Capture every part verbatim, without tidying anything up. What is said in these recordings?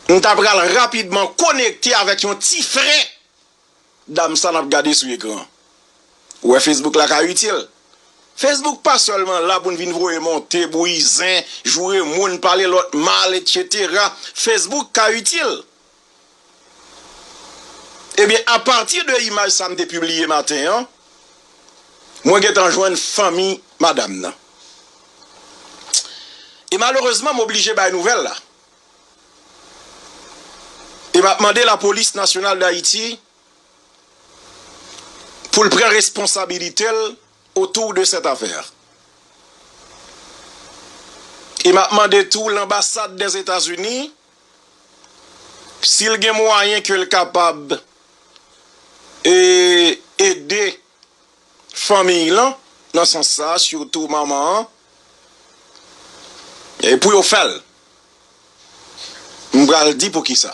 M ta pral rapidman konekte avèk yon ti frè dam sa n ap gade sou ekran. Ou wè Facebook la ka itil. Facebook pa sèlman la pou n vin voye monte, bouyi zen, joure moun, pale lòt mal, etsetera. Facebook ka itil. Ebyen, apati de imaj sa m te pibliye maten an, mwen gentan jwenn fanmi madanm nan. E malerezman, m oblije bay nouvèl la. E m ap mande Lapolis Nasyonal d Ayiti pou l pran responsabilite l otou de sèt afè. E m ap mande tou lanbasad dèzetazini, si l gen mwayen ke l kapab, e, ede fanmi lan, nan sans sa, sitou manman an, e pou yo fè l. M pral di poukisa.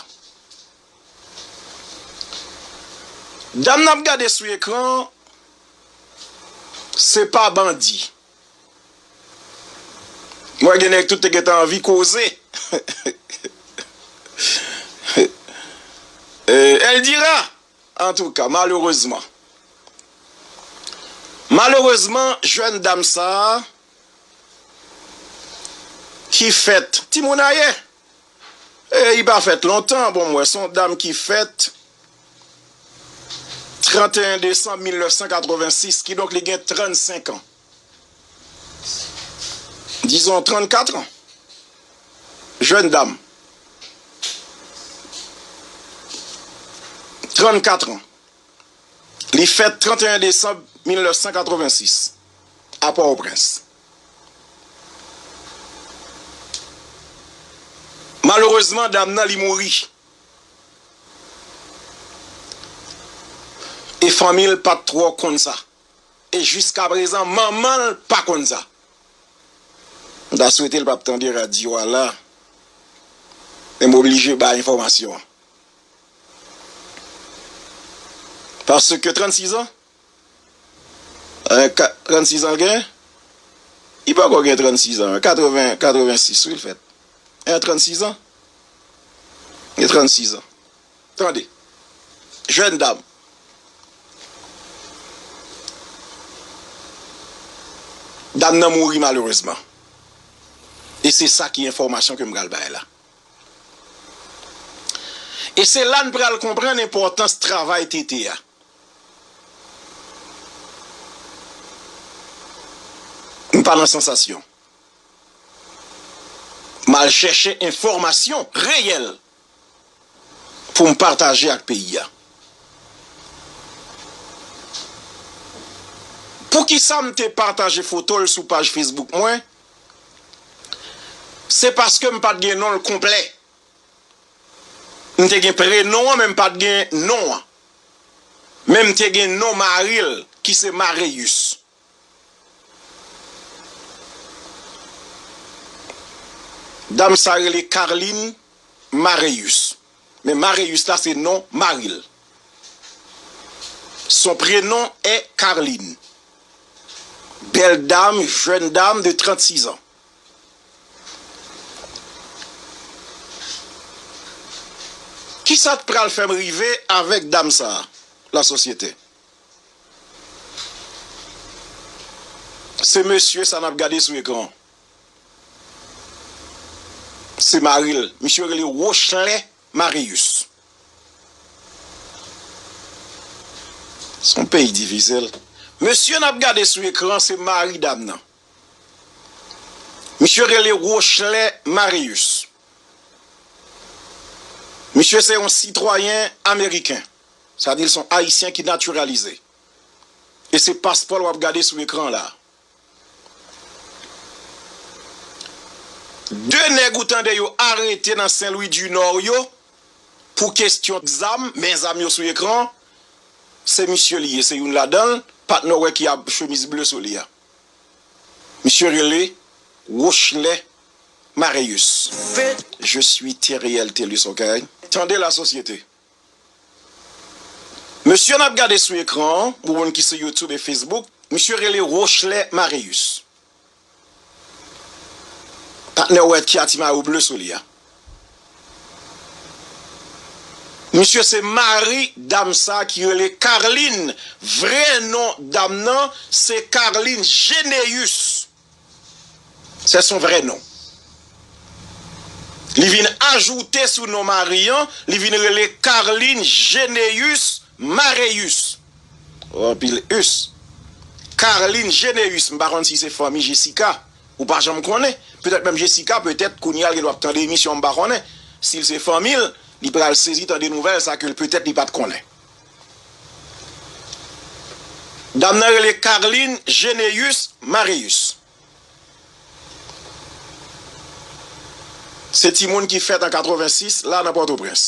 Dam n ap gade sou ekran, se pa bandi. Mwen gen nèg tout te gentan anvi koze. Eh, Eldira, antouka, malerezman. Malerezman, jèn dam sa a, ki fèt, timoun a ye, e li pa fèt lontan, bon, m wè, se yon dam ki fèt trannteyen desanm mil nèf san katrevensis, kidonk li gen trannsenk an. Dizon trannkat an. Jèn dam. Trannkat an. Li fèt trannteyen desanm mil nèf san katrevensis, a Pòtoprens. Malerezman, dam nan, li mouri. E fanmi l pa t twò konn sa. E jiskaprezan, manman l pa konn sa. M ta swete l p ap tande radyo a la. Men m oblije bay enfòmasyon an. Paske trannsis an, eh, ka-, trannsis an l gen? Li poko gen trannsis an, katreven, katrevensis wi l fèt. Eh, trannsis an? Gen trannsis an. Tande. Jèn dam. Dam nan mouri malerezman. E se sa ki enfòmasyon ke m pral bay la. E se la n pral konprann enpòtans travay T T a. M pa nan sansasyon. M al chèche enfòmasyon reyèl pou m pataje ak peyi a. Poukisa m te pataje foto l sou paj Facebook mwen? Se paske m pa t gen non l konplè. M te gen prenon an, men m pa t gen non an. Men m te gen non mari l, ki se Mareyus. Dam sa rele Carline Mareyus. Men Mareyus la, se non mari l. Son prénom est Carline. Belle dame, jeune dame de trannsis an. Kisa t pral fè m rive avèk dam sa a, lasosyete? Se mesye sa n ap gade sou ekran. Se mari l. Misye rele Rochelet Marius. Se yon peyi difisil. Mesye n ap gade sou ekran, se mari dam nan. Misye rele Rochelet Marius. Misye se yon sitwayen ameriken. Sa di l se yon Ayisyen ki natiralize. E se paspò l w ap gade sou ekran la. De nèg ou tande yo arete nan Sen Lwi di Nò yo pou kesyon zam, men zam yo sou ekran, se misye li ye, se youn ladan l, patnè w wè ki ap chemiz ble sou li a. Misye rele Rochelet Marius. Je suis Theriel Thelus, ok? Tande lasosyete. Mesye n ap gade sou ekran an, pou moun ki sou YouTube e Facebook, misye rele Rochelet Marius. Patnè w wè ki a ti mayo ble sou li a. Misye se mari dam sa ki rele Carline. Vrè non dam nan, se Carline Généus. C'est son vrai nom. Li vin ajoute sou non mari an, li vin rele Carline Généus Maréus. Anpil us. Carline Généus, m pa konn si se fanmi Jessica. Ou pa janm konnen. Petèt menm Jessica, petèt kounye a l gen dwa ap tande emisyon, m pa konnen. Si l se fanmi l, li pral sezi tande nouvèl sa ke l petèt li pa t konnen. Dam nan rele Carline Généus Maréus. Se timoun ki fèt an katrevensis la nan Pòtoprens.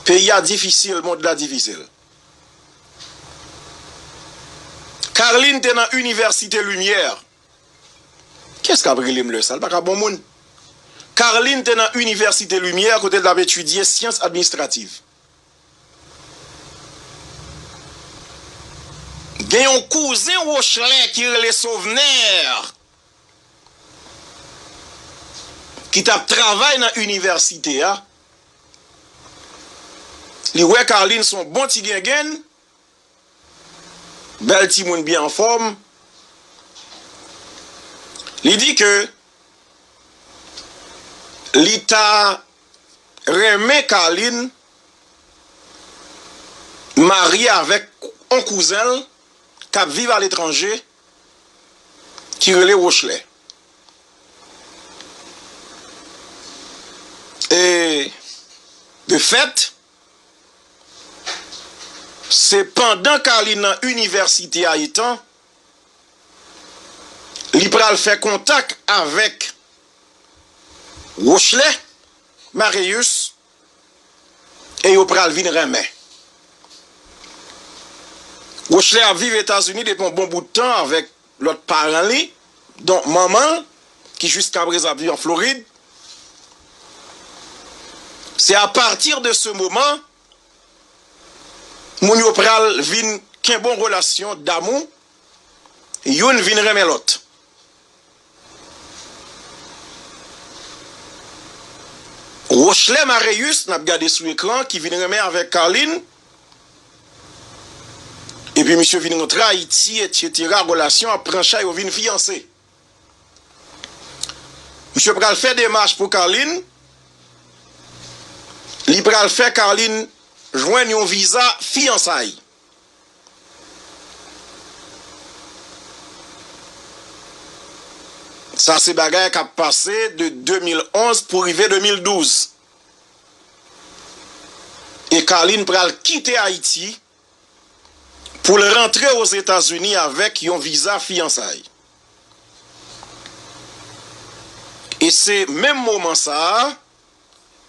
Peyi a difisil, mond la difisil. Carline te nan Inivèsite Limyè. Kiyès k ap rele m lè sa? L pa ka bon moun. Carline te nan Inivèsite Limyè kote l t ap etidye syans administrativ. Gen yon kouzen Wochlè ki rele Sovnè ki t ap travay nan inivèsite a. Li wè Carline se yon bon ti gengenn, bèl timoun byen anfòm. Li di ke li ta renmen Carline marye avèk yon kouzen l k ap viv aletranje ki rele Wochlè. E de fèt, se pandan Carline nan inivèsite a etan, li pral fè kontak avèk Wochlè Maréus e yo pral vin renmen. Wochlè ap viv Etazini depi yon bon bout tan avèk lòt paran li, donk manman l, ki jiskaprezan ap viv an Florid. Se a pati de se moman, moun yo pral vin kenbe yon relasyon damou, youn vin renmen lòt. Wochlè Maréus, n ap gade sou ekran, ki vin renmen avèk Carline. Epi misye vin rantre Ayiti, etsetera. Relasyon ap pran chay, yo vin fiyanse. Misye pral fè demach pou Carline. Li pral fè Carline jwenn yon viza fiyansay. Sa se bagay k ap pase de de mil onz pou rive de mil douz. E Carline pral kite Ayiti pou l rantre Ozetazini avèk yon viza fiyansay. E se menm moman sa a,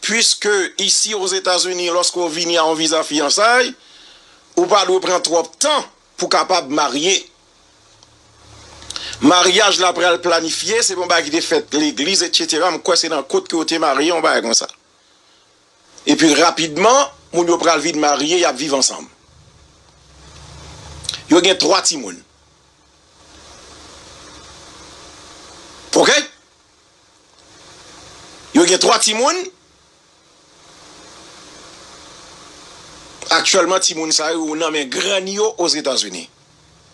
piske isi Ozetazini, lòske w vini a yon viza fiyansay, ou pa dwe pran twòp tan pou kapab marye. Maryaj la pral planifye, se pa yon bagay ki te fèt legliz, etsetera. M kwè se nan kot ke yo te marye, yon bagay konsa. Epi rapidman, moun yo pral vin marye, y ap viv ansanm. Yo gen twa timoun. Oke? Yo gen twa timoun. Aktyèlman, timoun sa yo nan men grann yo Ozetazini.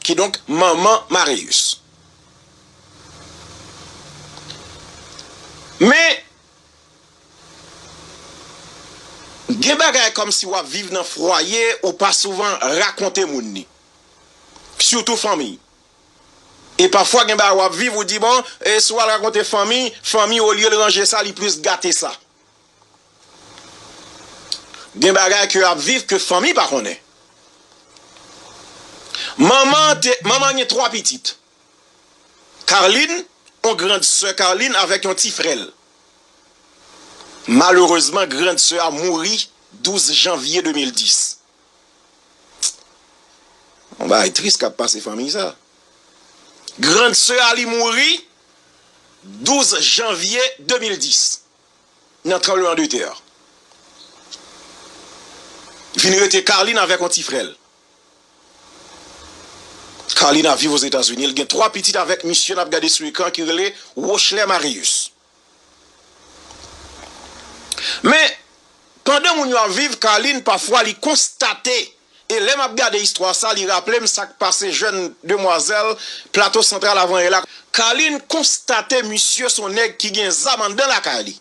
Kidonk, manman Maréus. Men, gen bagay kòmsi w ap viv nan fwaye, ou pa souvan rakonte moun li. Sitou fanmi. E pafwa gen bagay w ap viv, ou di, bon, e si w al rakonte fanmi, fanmi olye l ranje sa, li plis gate sa. Gen bagay ke w ap viv ke fanmi pa konnen. Manman te, manman gen twa pitit. Carline, yon grand sè Carline avèk yon ti frè l. Malerezman, grand sè a mouri douz janvye de mil dis. Yon bagay tris k ap pase fanmi sa. Grand sè a li mouri douz janvye de mil dis nan tranbleman de tè a. Vin rete Carline avèk yon ti frè l. Carline ap viv Ozetazini. L gen twa pitit avèk misye n ap gade sou ekran ki rele Wochlè Maréus. Men, Pandan moun yo ap viv, Carline pafwa li konstate, e lè m ap gade istwa sa, li raple m sa k pase jèn demwazèl Plato Santral avanyè la. Carline konstate misye se yon nèg ki gen zam anndan lakay li.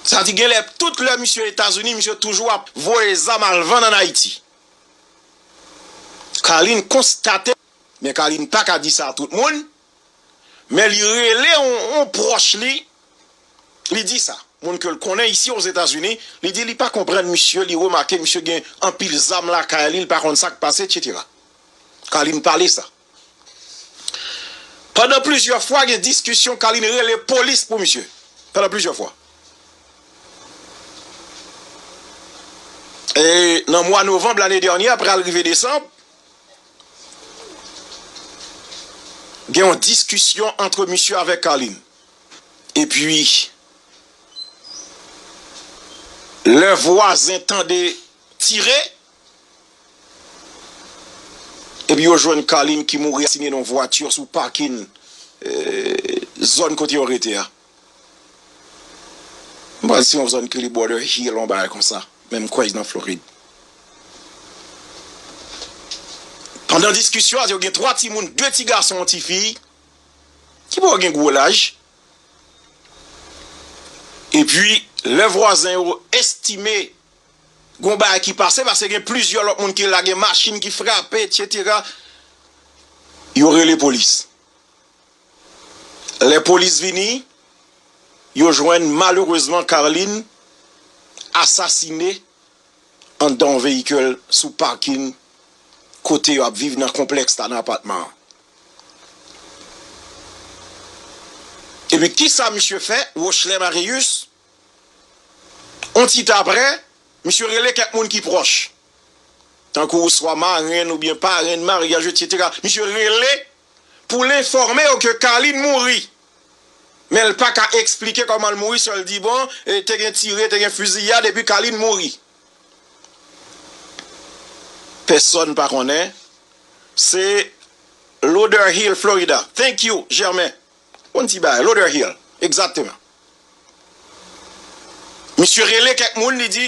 Sa di genlè tout lè misye Etazini, misye toujou ap voye zam al vann ann Ayiti. Carline konstate, men Carline pa ka di sa a tout moun, men li rele yon, yon pwòch li, li di sa. Moun ke l konnen isi Ozetazini, li di li pa konprann misye, li remake misye gen anpil zam lakay li, li pa konn sa k pase, etsetera. Carline pale sa. Pandan plizyè fwa, gen diskisyon, Carline rele polis pou misye. Pandan plizyè fwa. E nan mwa novanm lane dènye, pral rive desanm, gen yon diskisyon ant misye avèk Carline. Epi, lè vwazen tande tire, epi yo jwenn Carline ki mouri asasinen nan yon vwati sou pakin, eh, zòn kote yo rete a. M panse se yon zòn ki rele Border Hill, yon bagay konsa. Men m kwè nan Florid. Pandan diskisyon an, yo gen twa timoun, de ti gason, yon ti fi, ki poko gen gwo laj. Epi, lè vwazen yo estime gen yon bagay ki pase, paske gen plizyè lòt moun ki la, gen machin ki frape, etsetera, yo rele polis. Lè polis vini, yo jwenn malerezman Carline asasine anndan yon veyikil sou pakin kote yo ap viv nan konplèks la, nan apatman an. Epi kisa misye fè, Rochelet Marius? On ti tan apre, misye rele kèk moun ki pwòch. Tankou swa marenn oubyen parenn maryaj, etsetera. Misye rele pou l enfòme yo ke Carline mouri. Men l pa ka eksplike kòman l mouri, sèl di, bon, e, te gen tire, te gen fiziyad, epi Carline mouri. Pèsonn pa konnen. Se Lauderhill, Florida. Thank you, Germain. Yon ti bagay, Lauderhill. Egzakteman. Misye rele kèk moun, li di,